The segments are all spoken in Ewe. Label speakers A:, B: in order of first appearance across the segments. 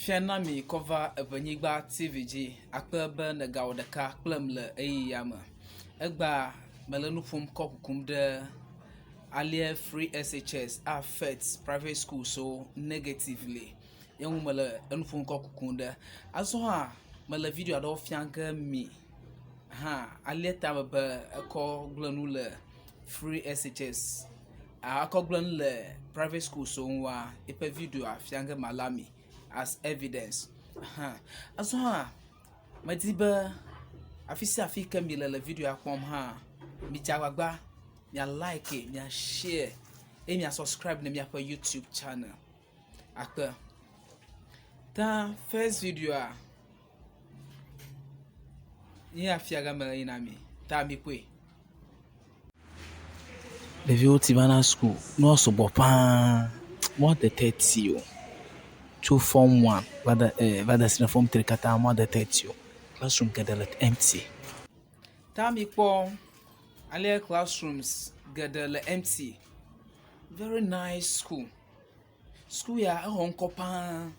A: Fia na mi kɔ va Eŋenyigba TV dzi. Akpe be nègawɔ ɖeka kplem le ʋeyiʋi ya me. Egbea mele nu ƒom kɔ kukum ɖe alie Free SHS affect private schools wo negatively ye ŋu mele enu ƒom kɔ kukum ɖe. Azɔ hã mele video aɖewo fia ge mi hã alie tame be ekɔ gblẽ nu le Free SHS akɔ gblẽ nu le private schools wo ŋua eƒe videoa fia ge mala mi as evidence. Hã azɔ hã medi be afi sia afi ke mi le le videoa kpɔm hã midze agbagba mia like, mia share eye mia subscribe ne míaƒe YouTube channel. Akpe. Ta first videoa nye ya fia ge mele na mi ta mikpɔe. Ɖeviwo ti va na suku. Nua sɔgbɔ ƒãa. More than 30 o. Tso form 1 va de eh, va de si form 3 katã more than 30 o. Classroom geɖe le empty. Ta mikpɔ ale classrooms geɖe le empty. Very nice school. Suku ya exɔ ŋkɔ paa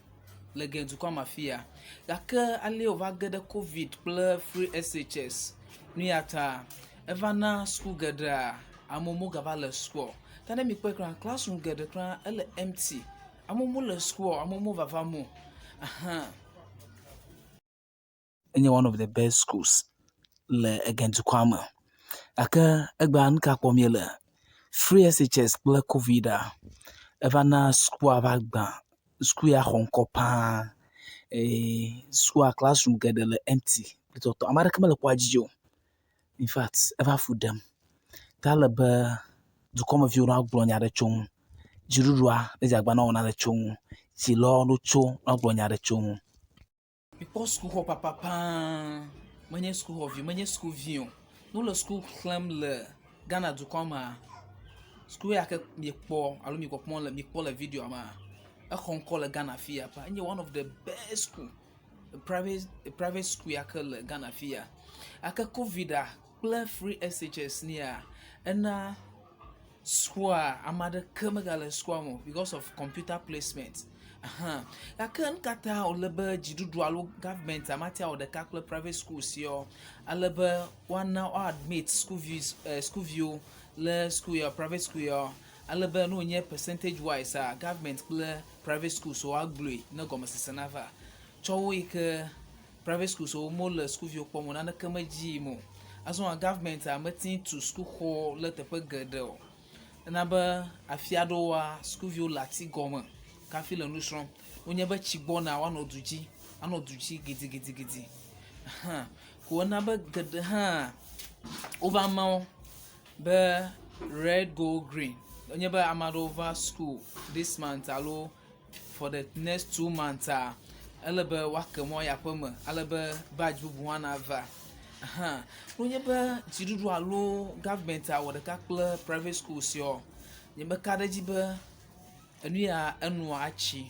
A: le gɛ dukɔa me afi ya gake ale wòva ge ɖe covid kple free SHS nu ya ta eva na suku geɖea amewo megava le sukua o. Ta ne mikpɔe kura classroom geɖe kura ele empty. Amewo mele sukua o, amewo mevavam o. Ahan. Enye one of the best schools le ege dukɔa me gake egbea nu ka kpɔm míele? Free SHS kple covida eva na sukua va gbã. Suku ya xɔ ŋkɔ paa eye sukua classroom geɖe le empty tɔtɔ. Ame aɖeke mele kpɔa dzi o. Infact eva fu ɖem. Ta ele be dukɔmeviwo nagblɔ nya ɖe tso eŋu. Dziɖuɖua nedze agbagba ne woawɔ nane tso eŋu. Dzilawo notso ne woagblɔ nya ɖe tso eŋu. Mikpɔ sukuxɔ papapaa. Menye sukuxɔ vi o, menye sukuvi o. Ne wole suku xlẽm le Ghana dukɔa mea, suku ya ke miekpɔ alo miekpɔkpɔm le mikpɔ le videoa mea, exɔ ŋkɔ le Ghana fi ya paa. Enye one of the best school, private private school ya ke le Ghana fi ya. Gake covida kple free SHS nia, ena sukua ame aɖeke megale sukua me o because of computer placement. Ahan gake nu ka ta wòle be dziɖuɖu alo government mate awɔ ɖeka kple private school siawo ale be woana woa admit sukuvi sukuviwo le suku ya private school ya ale be ne wònye percentage wise a government kple private schools woagblɔe ne gɔmesese nava. Tsɔ wo yi ke private schools wo mele sukuviwo kpɔm o naneke medzi yim o. Azɔ hã government mete tu sukuxɔ le teƒe geɖe o. Ena be afi aɖewoa sukuviwo le ati gɔme hafi le nu srɔ̃m. Wonye be tsi gbɔna woanɔ du dzi anɔ du dzi gidigidigidi. Hã ko ena be geɖe hã wova ma wo be red go green. Enye be ame aɖewo va suku this month alo for the next 2 months ele be woake mɔ ayi aƒeme ale be batch bubu hã nava. Hã wonye be dziɖuɖu alo government awɔ ɖeka kple private schools siawo nyemeka ɖe edzi be enu ya enua atsi.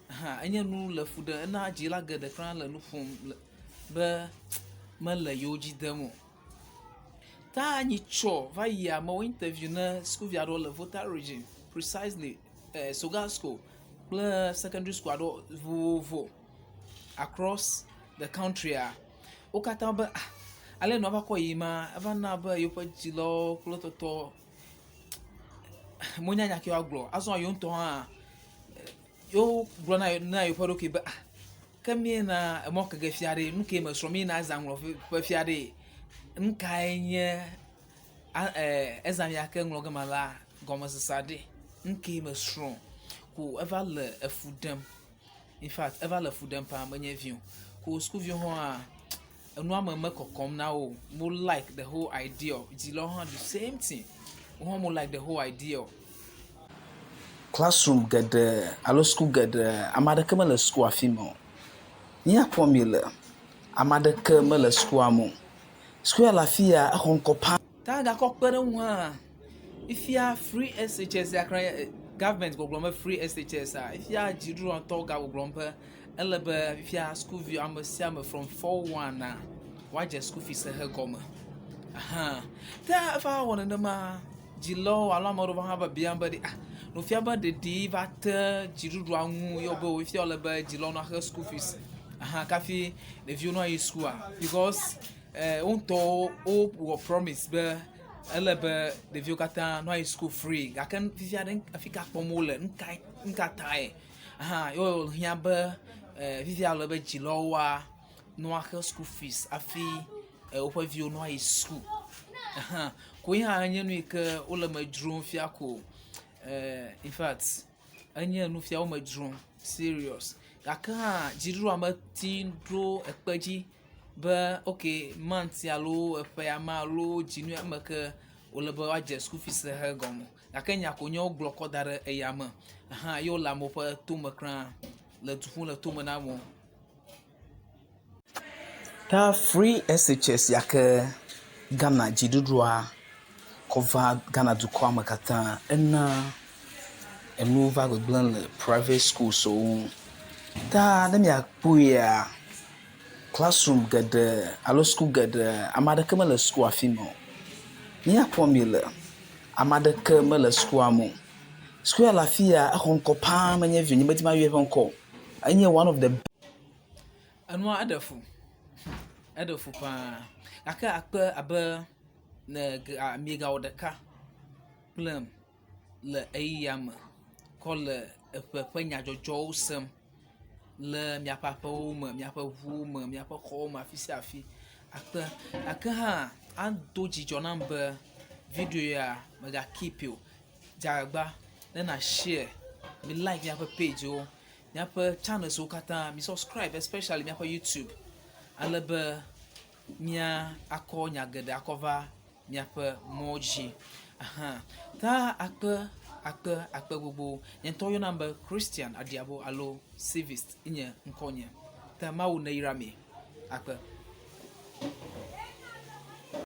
A: Hã enye nu le fu ɖem ena dzila geɖe kura le nu ƒom le be mele yewo dzi dem o. Ta nyitsɔ va yia mewɔ interview ne sukuvi aɖewo le Volta region precisely Sogasco kple secondary school aɖewo vovovo across the countrya wo katã wobe ah ale nua va kɔ yim ma eva na be yewoƒe dzilawo kple tɔtɔ menya nya ke woagblɔ o. Azɔ yewo ŋutɔ hã yewo gblɔ na na yewoƒe ɖokui be ah ke míeyina emɔ ke ge fia ɖe nu ke mesrɔ̃ míeyina exam ŋlɔ ƒe fia ɖe nu kae nye exam ya ke ŋlɔ ge mala gɔmesesea ɖe nu ke mesrɔ̃ ko eva le efu ɖem. Infact eva le fu ɖem paa menye vi o. Ko sukuviwo hã enua me mekɔkɔm na wo o. Mo like the whole idea o. Dzilawo hã the same thing. Wo hã mo like the whole idea o. Classroom geɖe alo suku geɖe ame aɖeke mele sukua afi me o. Míakpɔ mi le ame aɖeke mele sukua me o. Suku ya le afi ya exɔ ŋkɔ paa. Ta gakɔ kpe ɖe eŋu hã fifia free SHS ya kura government gbɔgblɔm be free SHS a fifia dziɖuɖua ŋutɔ gagbɔgblɔm be ele be fifia sukuvi ame sia ame from 4-1 a woadze school fees xexe gɔme. Ahan ta eva wɔ nenema dzilawo alo ame aɖewo hã va biam be ɖe ah Nufia be ɖeɖi va te dziɖuɖua ŋu ye wobe fifia wole be dzilawo naxe school fees ahan kafi ɖeviwo ne yi sukua because wo ŋutɔwo wowɔ promise be ele be ɖeviwo katã ne woayi suku free gake fifia ɖe afi ka kpɔm wole nu kae nu ka tae hã ye wòhiã be fifia ele be dzilawoa ne woaxe school fees hafi woƒe viwo ne woayi suku hã. Koe hã enye nu yi ke wole eme dzrom fia ko infact enye nu fia wo me dzrom serious gake hã dziɖuɖua meti ɖo ekpe dzi be ok month ya alo eƒe ya me alo dzinu ya me ke wòle be woadze school fees xexe gɔme o. Gake nya ko nye wogblɔ kɔ da ɖe eya me hã ye wole amewo ƒe tome kura le du ƒum le tome na amewo. Ta Free SHS ya ke Ghana dziɖuɖua kɔ va Ghana dukɔa me katã ena enuwo va gbegblẽm le private schools wo ŋu. Ta ne miakpɔea, classroom geɖe alo suku geɖe ame aɖeke mele sukua fi me o. Mía kpɔm míele, ame aɖeke mele sukua me o. Suku ya le afi ya exɔ ŋkɔ paa menye vi nyemedi be mayɔ eƒe ŋkɔ o. Enye one of the.
B: Enua eɖe fu, eɖe fu paa gake akpe abe ne miegawɔ ɖeka kple le ɣeyiɣia me kɔ le eƒe ƒe nyadzɔdzɔwo sem le miaƒe aƒewo me, miaƒe ŋuwo me, miaƒe xɔwo me afi sia afi akpe. Gake hã ado dzidzɔ nam be video ya mega keep o. Dze agbagba ne na share, mi like míaƒe pagewo, míaƒe channels wo katã, mi subscribe especially míaƒe YouTube ale be mía akɔ nya geɖe akɔ va miaƒe mɔ dzi. Ahan ta akpe akpe akpe gbogbo. Nye ŋutɔ woyɔnam be Christian Adiabo alo Civist nye ŋkɔnye. Ta Mawu neyra mi. Akpe.